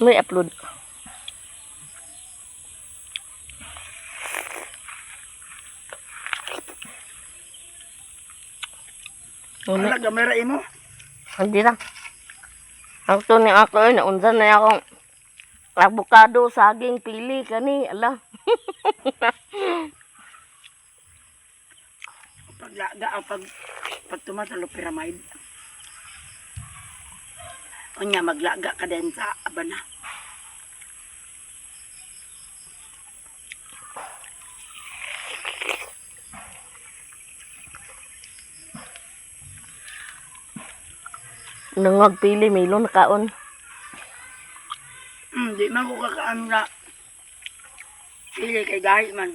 May upload. Wala. Wala gamera imo. Hindi lang. Ang to ni ako eh, naunsa na akong avocado, saging, pili, kani, ala. Paglaga ang pag sa loperamide. Unya maglaga ka din sa abana. Nangag pili, milo nakaon. Di man ko kakaan na pili kay gahi man.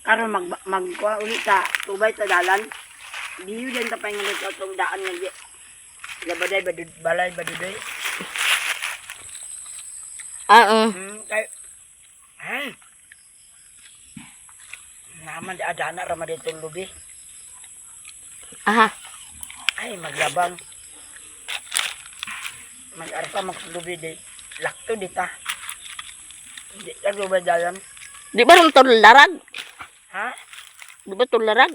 Karon magkuha ulit ta tubay ta dalan. Diyo din ta paingon sa atong daan nga di. Labaday badud balay badudoy. Ah, Kay ay. Naman di adana ra man dito lubi. Aha. Ay maglabang. Mag-arpa magsulubi di. Lakto di ta. Di ta lubay dalan. Di ba rin tularag? Ha? Di ba tularag?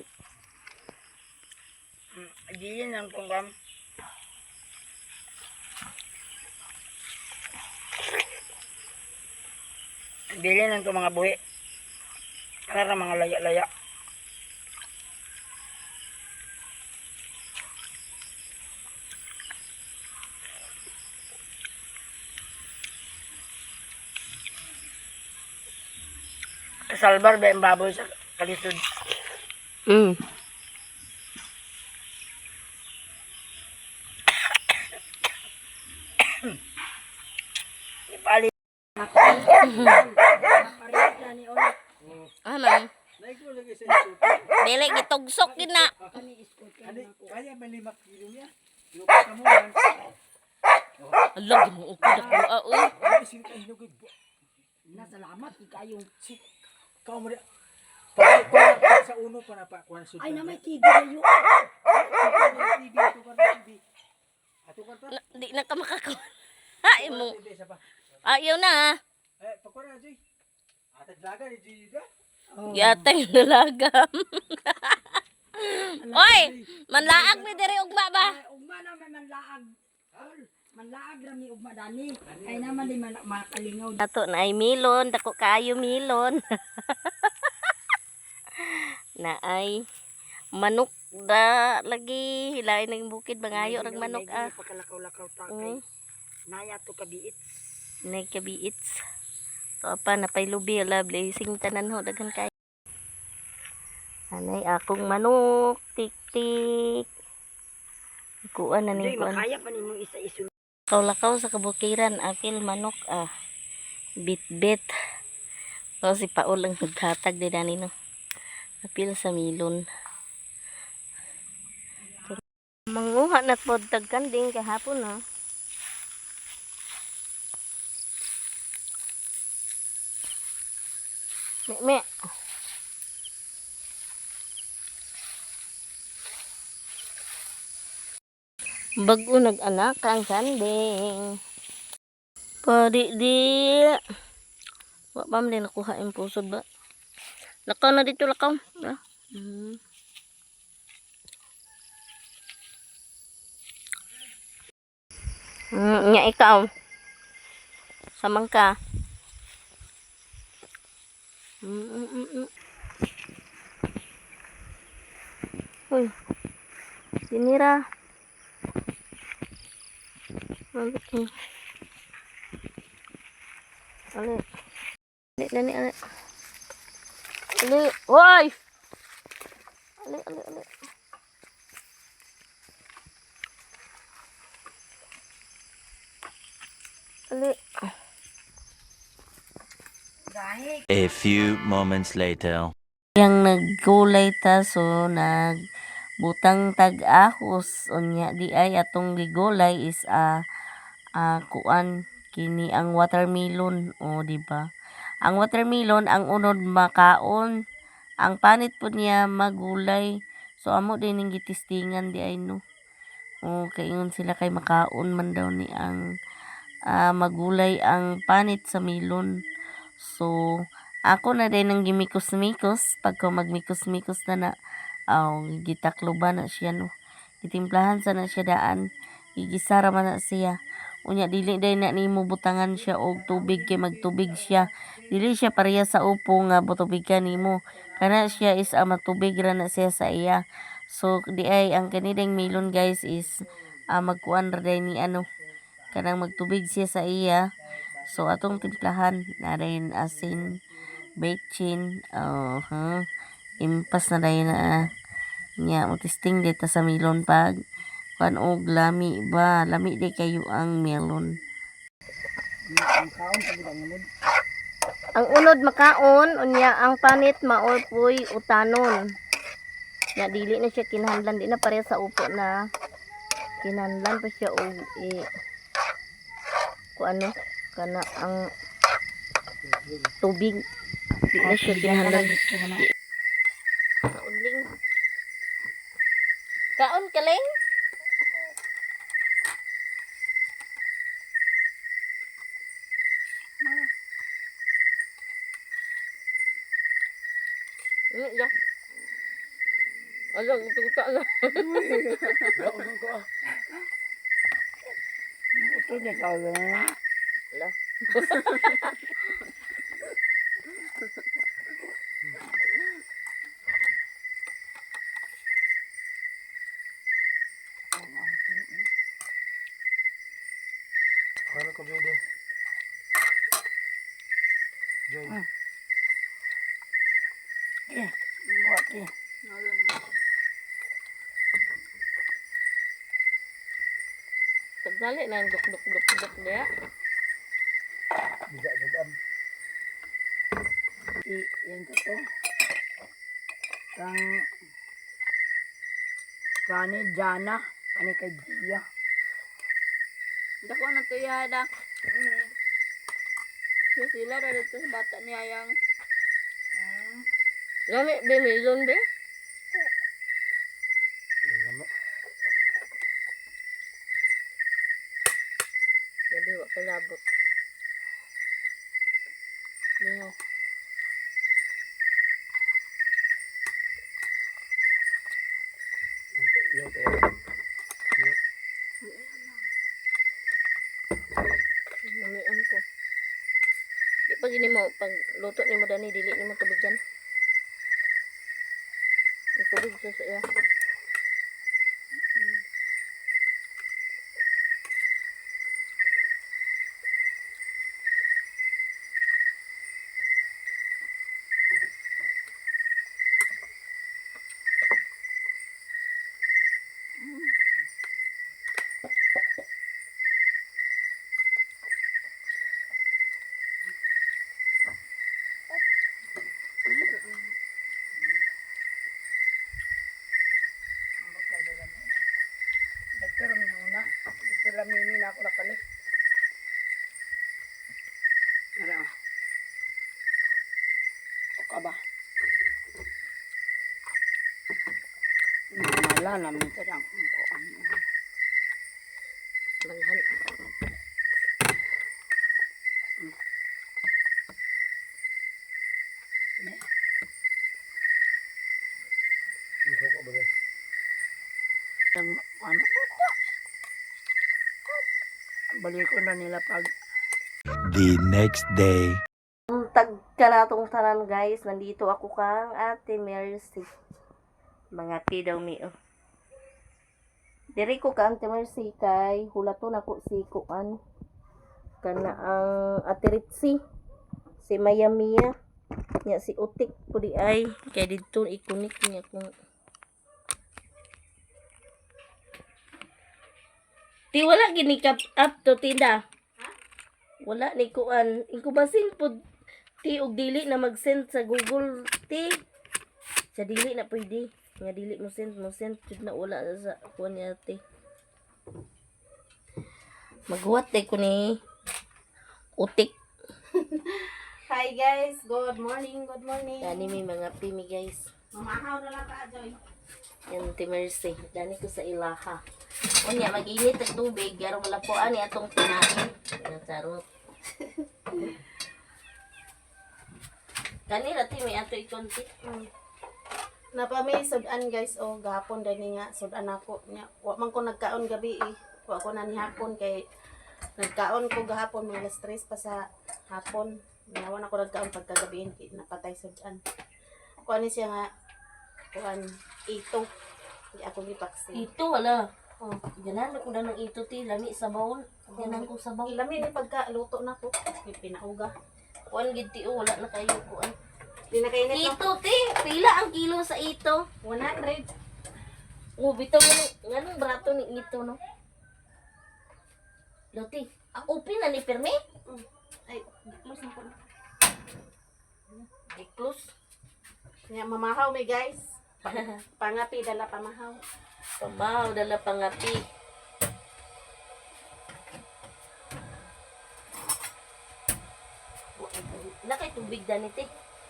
Di yun ang kung kam. Dili lang itong mga buhi. Para mga laya-laya. Kasalbar ba ang baboy sa kalisod? Ipali. Ah, man. Dili gitugsok gid na. Kaya may 5 kilo niya. Yung ka mo yan. Ala, Ginoo ko dako ah, uy. Ay, sino ka hinog? Nasalamat ikayong. Ikaw mo rin. Pag sa uno pa na pa. Kuha na Ay na may TV kayo. TV, ato ka na TV. Ato ka ta. Na, di na ka makakuha. Ay mo. TV isa pa. Ayaw na ah. Eh, pagkuha na, Jay. Ate dlaga ni Jay da. Yatay nalagam. Oy, manlaag mi diri ugma ba? Ugma na may manlaag. Manlaag ra mi ugma dani. Kay naman di man makalingaw. Ato na ay milon, dako kaayo milon. Na ay manok da lagi hilain ng bukid mangayo rag manok ah. Pagkalakaw-lakaw ta kay naya to kabiit. Nay kabiits. To pa napay lubi ala blessing tanan ho daghan kay. Anay akong manok tik tik. Kuan na Hindi ning kuan. makaya pa nimo isa isul. Lakaw-lakaw sa kabukiran, apil manok ah. Bit-bit. O si Paul ang naghatag din ani no. Apil sa milon. Manguha na pod tag kanding kahapon ha. Me, me. Bago nag-anak ang kanding. Padi di. Wa pa man din nakuha yung pusod ba? Lakaw na dito, lakaw. Ah. Nya ikaw. Samang ka. Uy. Sinira. Ali. Ali. Ali, ali, ali. Ali, hoy! Ali, ali, ali. Ali. Gahi. A few moments later. Yang nagkulay ta so nag butang tag ahos unya di ay atong gigulay is a kuan kini ang watermelon, o di ba? Ang watermelon ang unod makaon, ang panit pud niya magulay. So amo din ning gitistingan di ay no. O kaingon sila kay makaon man daw ni ang magulay ang panit sa melon. So ako na din ang gimikos-mikos pagka magmikos-mikos na na aw gitakloban na siya no. Gitimplahan sa na siya daan. Gigisara man na siya. Unya dili day na nimo butangan siya og tubig kay magtubig siya. Dili siya pareha sa upo nga butubigan nimo. Kana siya is matubig ra na siya sa iya. So di ay ang kanideng melon guys is magkuan ra day ni ano kanang magtubig siya sa iya. So atong timplahan na rin asin, betchin, oh, huh. Impas na dayon na nya mo testing dito sa melon pag kuan og lami ba, lami di kayo ang melon. Ang kaon pag ang unod. Ang unod makaon, unya ang panit maoy puy utanon. Na dili na siya kinahanglan, di na pareha sa upo na kinahanglan pa siya og i ku ano kana ang tubig. Di na siya kinahanglan. Kaunling. Kaon kaleng? Ano ya? Ala, uto na. Ito niya sa ulo. Ala. Paano ko Joy? Joy. Eh, buhat eh. Pagdali na ang duk duk duk duk niya. Bisa jud. I, yan to to. Kang kani Jana, kani kay Gia. Dako na to yada. Yung sila ra dito sa bata niya yang Lami be melon be. Gabi wa kalabot. Niyo. Lamian ko. Di pag ini mo pag luto nimo dani dili nimo tubigyan. Ang tubig sa iya. Doktor mi una. Doktor Ramini na ako nakalit. Ara. O ka ba? Wala naman sa ang kuan. Malhan. Ang ano? Balik ko na nila pag The next day. Tag ka na tong tanan guys. Nandito ako kang Ate Mercy. Mga ti daw mi oh. Diri ko ka Ate Mercy kay hulaton ako si kuan. Kana ang Ate Ritzy. Si Maya Mia. Nya si Utik pudi ay kay didto ikunik niya kung Ti wala gini ka up to tinda. Wala ni kuan. Inkubasin pod ti og dili na mag-send sa Google ti. Sa dili na pwede. Nga dili mo send mo send jud na wala sa kuan niya ti. Maghuwat day ko ni Utik. Hi guys, good morning, good morning. Gani may mga pimi guys. Mamahaw na lang ka, Joy. Yan, Ti Mercy. Dani ko sa ilaha. Unya, mag-init ang tubig. Garo malapuan ni atong pinain. Yan, charot. Kanira, ti, may ato ikonti. Napami sudan guys o gahapon dani nga sudan ako nya. Wa man ko nagkaon gabi eh. Wa ko na nihapon kay nagkaon ko gahapon mga alas 3 pa sa hapon. Nawan ako nagkaon pagkagabi kay napatay sudan. Kuan ni siya nga kuan ito. Di ako gipaksi. Ito, wala. Oh, ganahan ko na ng ito, ti. Lami sa bawon. Ganahan ko sa bawon. Ilami ni pagka luto na ko. May pinauga. Kuan gid ti, oh, wala na kayo kuan. Di na kainit no? Ito, ti. Pila ang kilo sa ito? 100. Oh, bitaw mo nganong brato ni ito, no? Loti, ah, open na ni Pirmi? Ay, close na ko. Di close. Nya mamahaw mi guys. Pangapi dala pamahaw. Pamaw, dala pangapi. Nakay tubig dani te.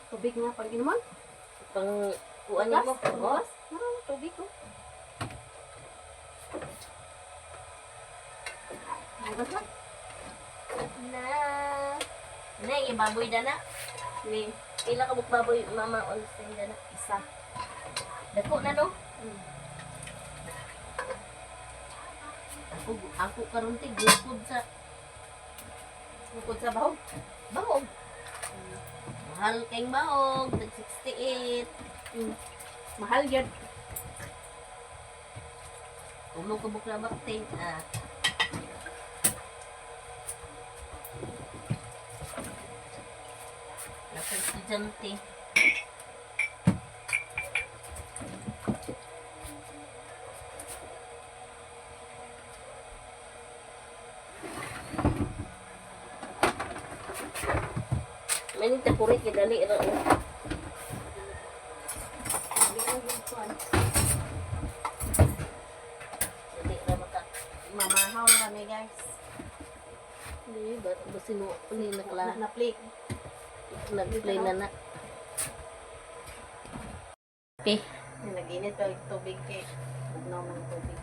Tubig nga pag inuman. Pang kuan mo. Oh, Bukas? Meron tubig ko. Bukas lang. Na. Na, yung baboy dana. Ni Pila ka buk baboy mama on dana. isa. Dako na no. Ako ako karon te gukod sa Bukod sa bahog. bahog. Mahal kayong bahog, tag 68. Mahal yun. Tulo ka buk na bakte. Ah. Nasa estudyante. Manin ta kuri kay dali ra oh. Dali ra maka. Mamahaw na kami guys. Di ba basin mo ni nakla Na, na-play. nag-play na na. Okay. Nag-init pa yung tubig kay. Bugnaw man tubig.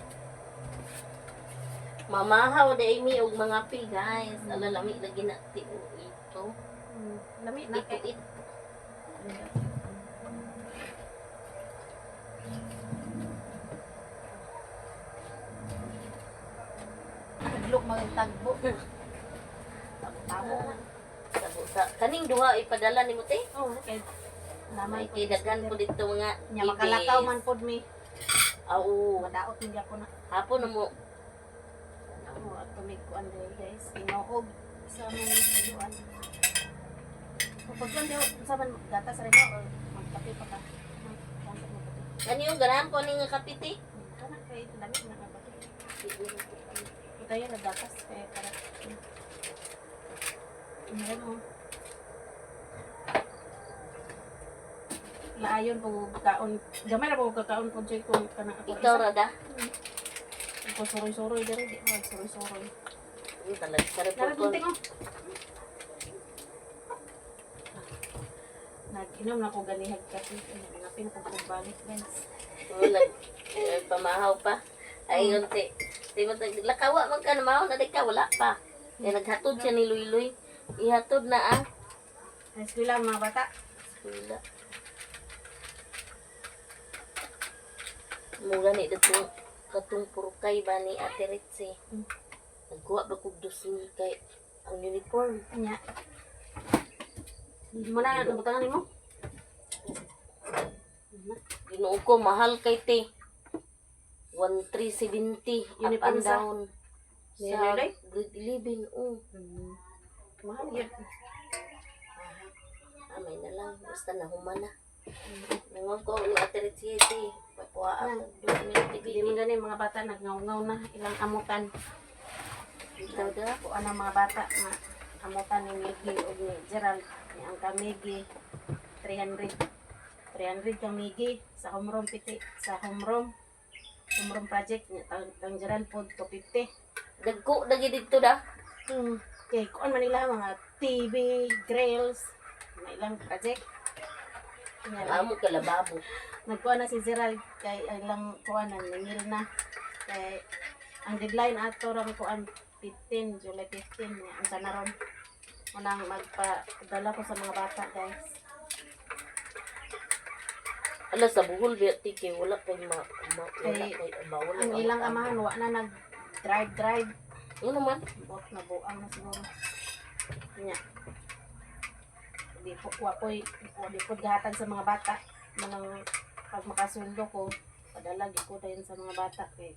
Mamahaw da imi og mga pi guys. Alalami lagi na ti o ito. Lami na Ito kay. it. Naglok magtagbo. Tabo. Sabo sa kaning duha ipadala nimo te. Oh, kay May lamay kay daghan po dito mga Nya makalakaw man pod mi. Aw, Madaot ni gyapon na. hapon na mo. Oh, at tumig kuan diri guys. Tinuog sa mga luan. Kung pagkuan daw, sa man gatas rin mo or magkape pa ka. Magkape mo kape. Kani yung ganahan ko ani nga kape te. Kana kay dami na nga kape. Ito yung nagatas kay para. Meron mo. Laayon po kaon. Gamay ra po kakaon po jay kung kanang ako. Ikaw ra da. Ako suroy-suroy diri di mo suroy-suroy. Yung talaga sa report Nara ko. gunting oh. Nag-inom na ko ganihag kape. Nangapin ko kung balik guys. Wala. Eh, pamahaw pa. Ay, yun, te. Di mo, lakawa man ka na mahaw na di ka, wala pa. Kaya naghatod siya ni Luy Luy. Ihatod na ah. High school lang mga bata. Wala. Mura ni datong katong purkay ba ni Ate Ritzy. Nagkuha ba kog 2,000 kay ang uniform. Nya. Mo na nabutangan nimo. Ginoo ko mahal kay te. 1370 up Uniform and sa- down. Ni Sa Loloy? grade 11, oh. Mahal yun. Amay na lang. Basta nahuman na. Nangon ko ni Ate Ritzy te. Pakuha ako. Hindi man gani mga bata nagngaw-ngaw na ilang amutan. Ikaw da. Kuan ang mga bata nga amutan ni Miggy ug ni Gerald ni ang kamigi 300 300 kang Miggy sa homeroom piti sa homeroom homeroom project ni tang, tang Gerald pod 250. Dagko dagi dito da. Kay kuan man nila mga TV, grills, na ilang project. Nya lang. Amo ka lababo. Nagkuha na si Gerald kay ang lang kuha na nangil na. Kay ang deadline ato ra kuan 15, July 15 nga ang kanaron. Unang magpadala ko sa mga bata, guys. Ala sa Bohol biya ti kay wala kay ma wala Kay- kay bawal. Ang ilang amahan wa na nag drive drive. Ano man? Bot na buang na siguro. Nya. Di po wa po'y wa di po gihatag sa mga bata. Manang pag makasweldo ko, padala gyud ko dayon sa mga bata kay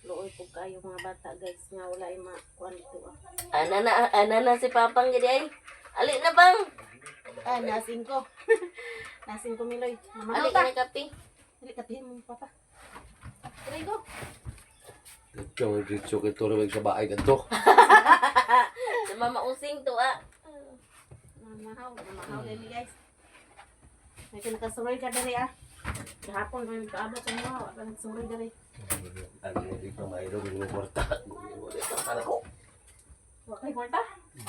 luoy pug kayo mga bata, guys, nga wala ay makuan dito ah. Ana na si Papang gidi ay. Ali na bang? Ah, nasing ko. Nasing ko Miloy. Ali Mamahaw ta. na kape. Dili kapihin mo papa. Try go. Ikaw ang ritso kay Toro sa baay kadto. Sa Mama Using to ah. Mamahaw, mamahaw dili, guys. May kinakasuroy ka diri ah. Gahapon rin kaabot sa mga wa ka nagsuroy diri. Ano di pa mayro ng kwarta. Wala ko. Wa kay kwarta?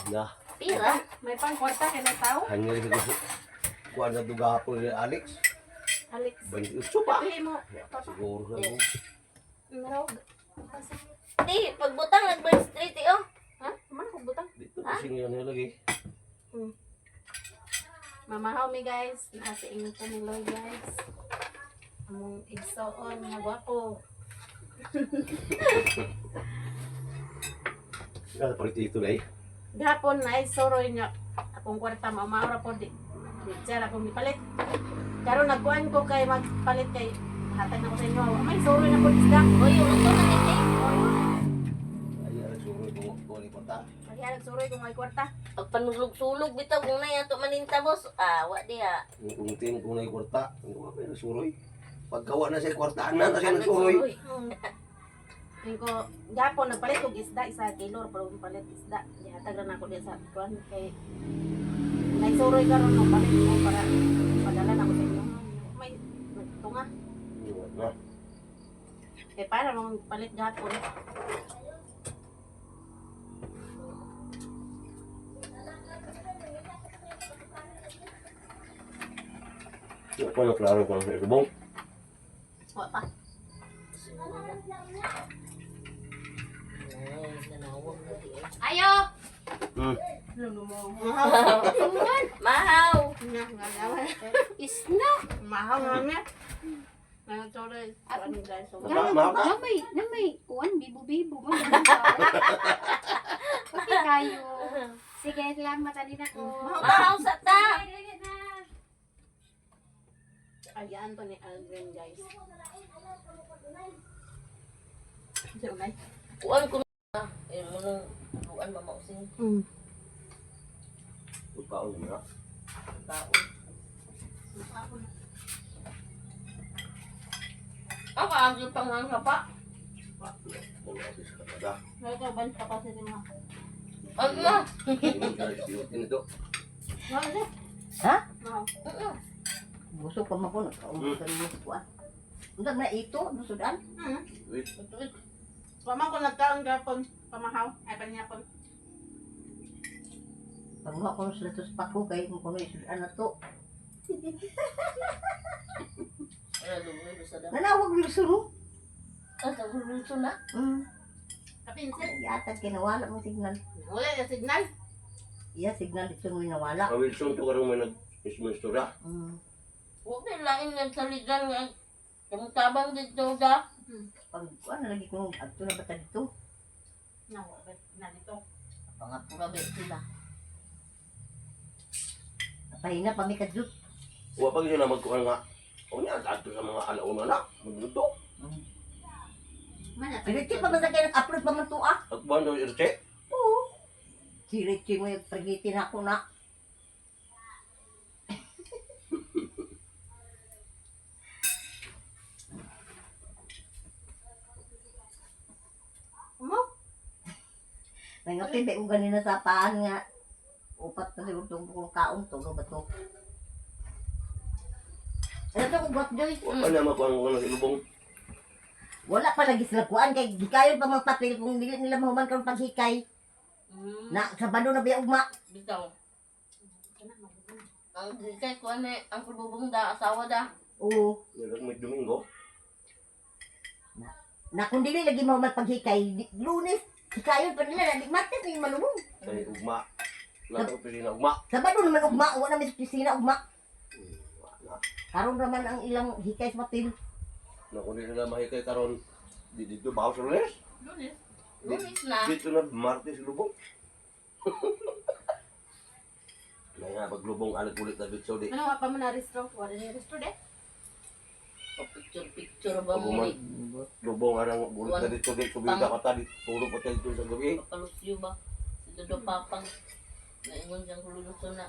Na, Pira. May pang kwarta kay na tao. hanggang sa gusto. Kuan na dugapon ni Alex. Alex. 28 pa. Kapihin mo. Papa. Siguro na mo. Meron. Di pagbutang nag bird street eh, oh. Ha? Man ko butang. Dito kasi ngayon na lagi. Mamahaw mi, guys. Nasa inyo po ni Loy, guys. Among igsoon nga gwapo. Nga palit dito na eh. Gahapon na ay soroy niya. Akong kwarta mamaura po di. Di akong gipalit. Karon nagkuan ko kay magpalit kay hatag na ko sa inyo. May soroy na po isda. Oy, ulo na gidi. Ay, ara siguro kung kuan ni kwarta. Kaya nagsuroy kung may kwarta. Pag panulog-sulog bitaw kung nay ato maninta boss. Ah, wa diha. Kung tin kung nay kwarta, kung wa may suroy. Paggawa na siya kwarta na na siya nagsuroy. Ko, gapon nagpalit og isda isa kilo pero palit isda. Gihatag ra nako diya sa kuan kay naisuroy karon no palit ko para padala na ko sa inyo. May nagtunga. Na. Kay para nung palit gapon. Wa pa na klaro kung sa lubong. Wa pa. Ay, nanawag na di. Ayo. Mahaw. Nga nga nga. Isna. Mahaw nga nga. Nga sorry. Kuan guys. So, Ma, ma, ma. Namay, namay, kuan, bibo-bibo. Okay kayo. Sige, salamat alin ako. Mahaw sa ta. Ayaan to ni Alvin, guys. Diyo na. Kuan ko na. Eh, mo kuan Mama Using. Pagkaon na. Baon. Ako ang pang pa. Wala sa kada. May ka ban pa kasi mo. Ano na? Ito. Mahaw. Ha? Mahaw. Busog pa man ko nagkaumusan mo kuan. Unsa na ito, nusudan? Wait. Wa man ko nagkaon gapon pamahaw ay panyapon. Panguha ko sa latos pa ko kay kung kuno isudan na to. Ano lugoy sa da. Nanawag Wilson mo. Ah, sa luto na. Kapinsin. Yatag kinawala mo signal. Wala na signal. Iya signal dito mo nawala. Ang Wilson to karong may nag-ismistura. Huwag na lain nga saligan nga. Tumtabang dito da. Pag kuan na lagi ko adto na bata dito. Na na dito. Pangapura ba sila. Pahina pa mi kadjut. Wa pa gyud na magkuan nga. O niya adto sa mga alauna na magluto. Mana Diretso pa man sa kay nag-upload pa man to ah. Agbuan daw irte. Oo. Diretso mo yung pagitin ako na. Mo? Nangapin ba yung ganina sa paan nga. Upat na siguro itong bukong kaon to. Ba to? Ano to kung buhat joy? Wa pa na magkuan ko ng lubong. Wala pa lagi sila kuan kay gikayon pa mga papel kung dili nila mahuman karon paghikay. Na Sabado na biya ugma. Bitaw. Ang hikay ko ano eh, ang kulubong da, asawa da. Oo. May Domingo. Na kung dili lagi mo paghikay, Lunes, hikayon pa nila, na di Martes na yung malumong. Kay ugma. Wala ko na ugma. Sabado naman ugma, wala naman sa opisina ugma. Wala. Karon raman ang ilang hikay sa papel. Na kung di nila mahikay karon, di dito bahaw sa Lunes. Lunes. Lunes na. Dito na Martes lubong. Kaya nga paglubong alag ulit na bitso di. Ano nga pa mo na restro? Wala ni restro de. Picture picture ba mo Pag ni? Lubong arang ulit na dito di kubita ka ta di tulog pa tayo dito sa gabi. Papalusyo ba? Si Dodo Papang. Naingon siyang kululuso na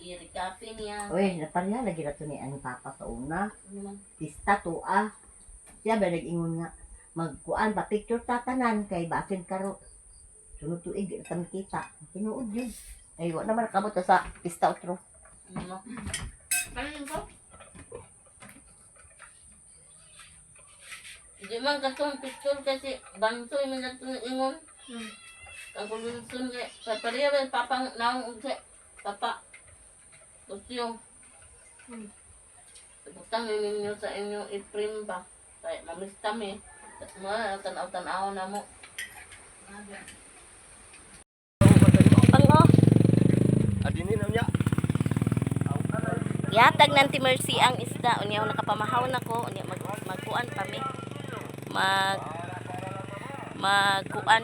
i-recapin niya. Uy, napareha lagi na to ni ang papa sa una. Ano man? Pista to ah. Siya ba nag-ingon nga magkuan pa picture tatanan kay basin karo. Sunod tuig di na kami kita. Tinuod yun. Ay, wala naman nakabot sa pista otro. Ano? Ano yun ko? Di man katong picture kasi bansoy man katong ingon. Ang kululusun kay pareha ba papang naong og sa papa. Gusto Butang ninyo sa inyong i-frame ba? Kaya mamista mi. Mga tanaw-tanaw na mo. Pango. Adinin na niya. Yatag ng Auntie Mercy ang isda. Unya ako nakapamahaw na ko. Unya magkuan pa mi. Magkuan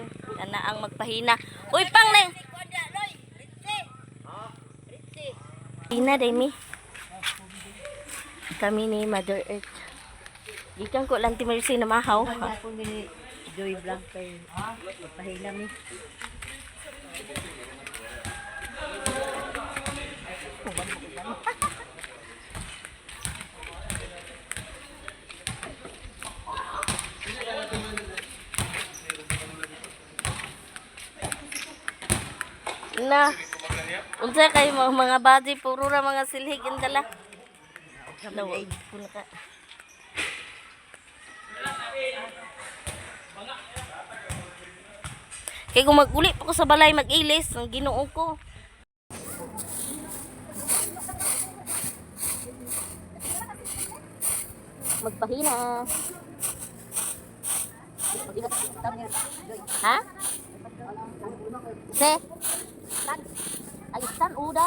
na ang magpahina. Uy pang na. Hina day mi. Kami ni Mother Earth. Gikan ko lang Auntie Mercy na mahaw. Ako ni Joy Vlog kay pahila mi. Na. Unsa kay mga body puro ra mga silhig ang dala. Lawa ko na ka. Kay kung maguli pa ko sa balay mag-ilis ang Ginoo ko. Magpahina. Ha? Se? Ay, stan uda.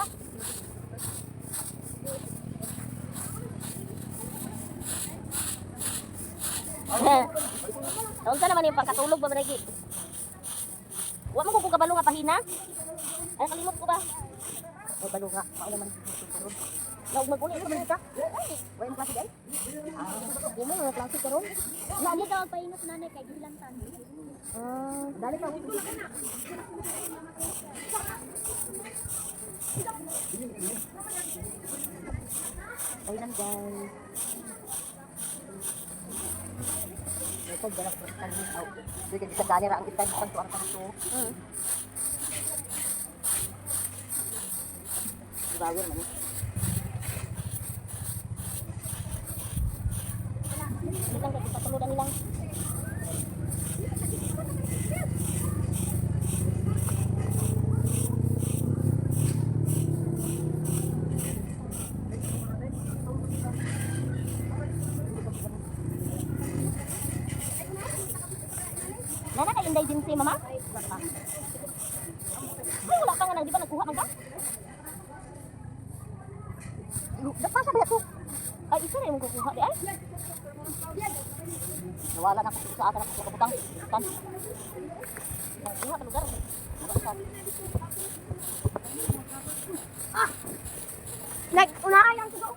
Unsa naman yung pangkatulog ba lagi? Wa man ko kabalo nga pahina. Ay kalimot ko ba? O balo nga, mao naman. Laog maguli ko man ka. Way mo klase ay. Ah, di mo nga klase karon. Lagi daw ang painot nanay kay gilantan. Ah, dali pa. Ay lang guys. Ito galak ko tani aw. Dili sa gani ra ang itan pag tuar pa to. Bawir man. Nilang kay patuludan nilang. Nana kay Inday din si mama? Ay, wala pa nga nang di ba nagkuha man ka? Dapa sa ba ko? Ay, isa na imong kukuha di ay. Nawala na ko sa ata na ko butang. Tan. Kuha ka lugar. Nag unahay ang tugo.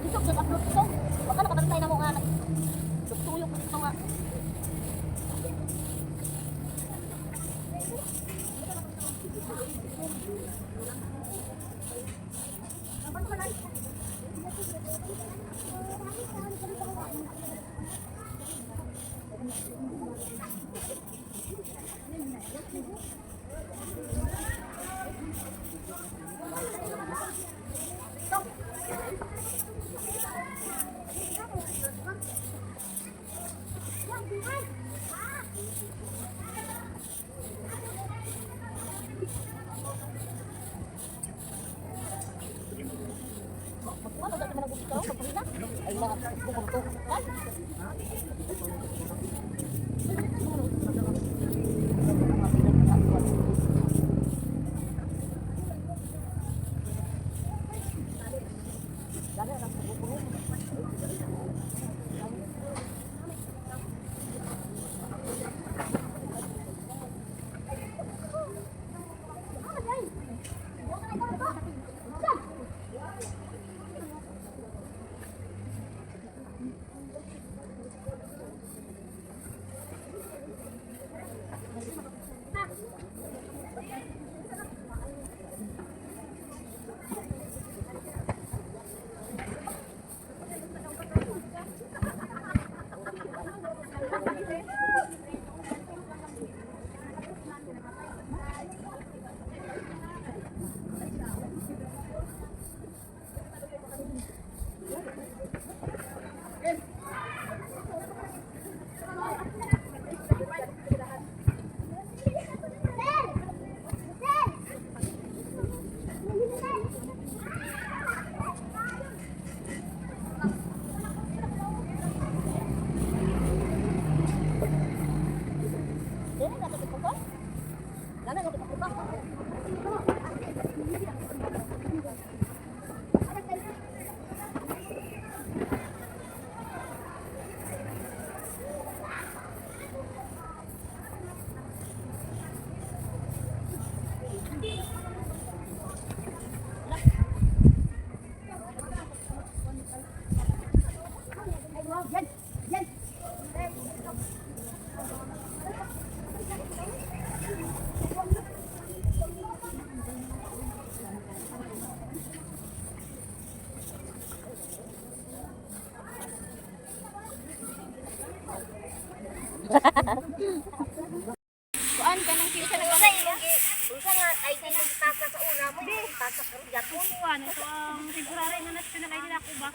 Dito nag-upload ko. Wala ka nakabantay na mo nga. Kuan ka nang kinsa na kami. Unsa nga ID ng taka sa una mo? Taka karon gyapon. Kuan ito ang temporary nga national ID na ako ba?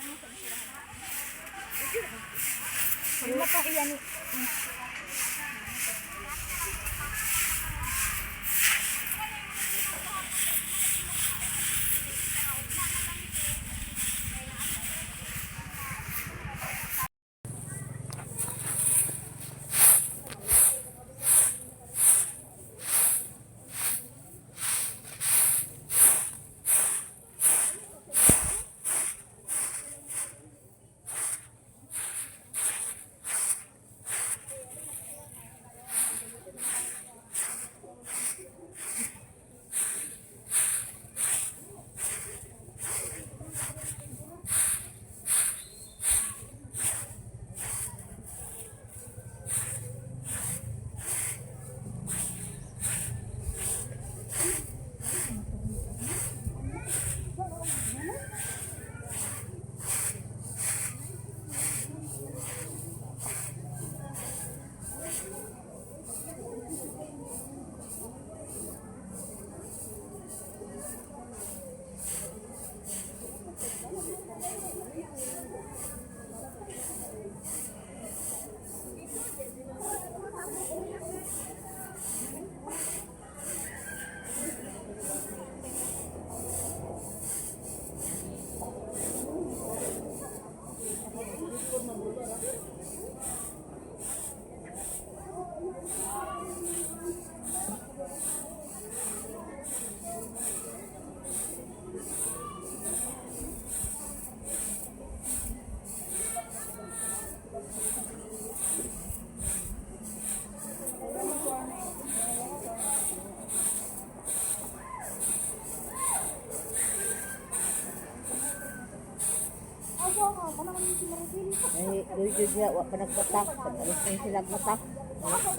Ay, doy jud niya wa pa nagmata. Pag alis na sila mata. Wala pa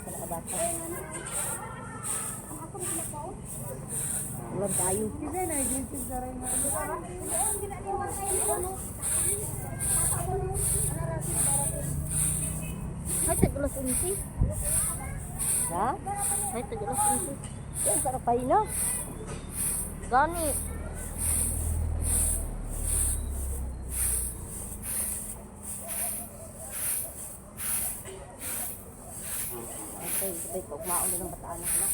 nakabata. Ulan tayo. Hay tag alas 11. Ha? Hay tag alas 11. Yan, sarap pa na. Gani. Ay, sabay ko, maon na ng bataan na.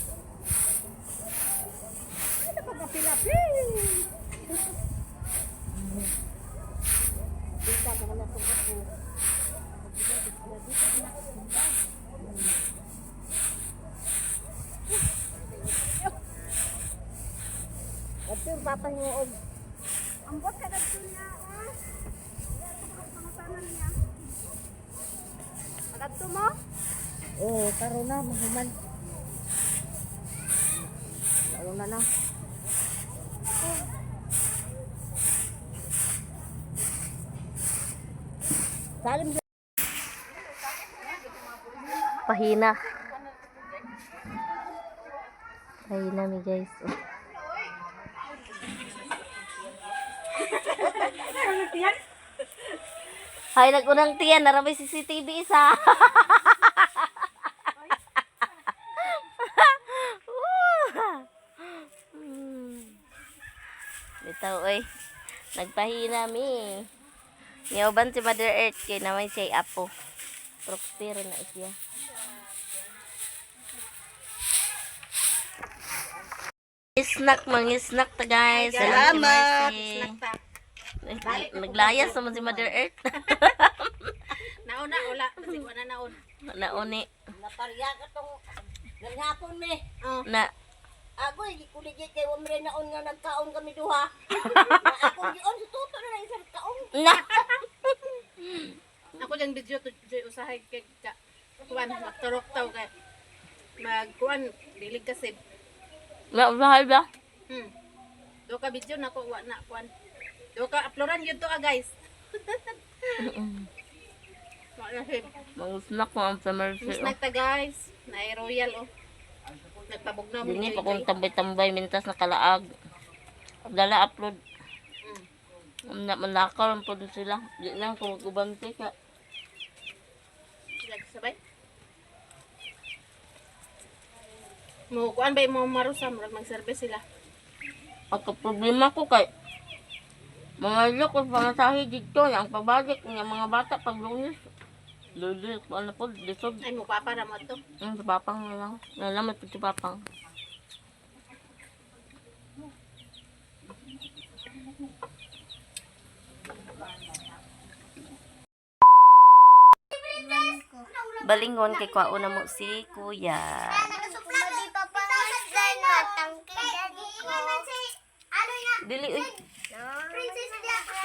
Ito yung papahingoog. Ambot ka kadto niya. Ah. Pangasanan niya. Kadto mo? Oo, karon na, mahuman. Nauna na. Salim. Pahina. Pahina mi guys. Oh. Hay nagunang tiyan, naramay CCTV isa. Bitaw oy. Nagpahina mi. Niuban si Mother Earth kay namay siya apo. Prospero na siya. Snack, mga snack ta guys. Salamat. Snack ta. Naglayas naman si Mother Earth. Nauna wala kasi wala naon. Nauni. Naparya ka tong ganhapon me. Na. Agoy, kuligit kay Wamre naon nga nagkaon kami duha. Na akong gion si Toto na lang isang kaon. Na. Ako dyan video to joy usahay kay ka. Kuan magturok taw kay magkuan dilig kasi. Na usahay ba? Do ka video nako wa na kuan. Do ka uploadan yun to ah guys. Wa na sib. Mga snack mo ang sa Mercy. Oh. Snack ta guys. Naay royal oh. Nagpabugnaw mi Dini Joy, pa kung Joy. tambay-tambay mintas na kalaag. Dala upload. Na manakaw lang po sila. Di lang kung magubante ka. Sabay. Mo kuan ba mo marusa murag mag-service sila. At ang problema ko kay mga lok o pamasahe dito ang pabalik ng mga bata pag Lunes. Lunes, ano po, lisod. Ay mo papa ra mo to. Yung sa papang na lang. Nalamat po si papang. Balingon kay kwaon na mo si kuya. Dili uy. Princess Diana.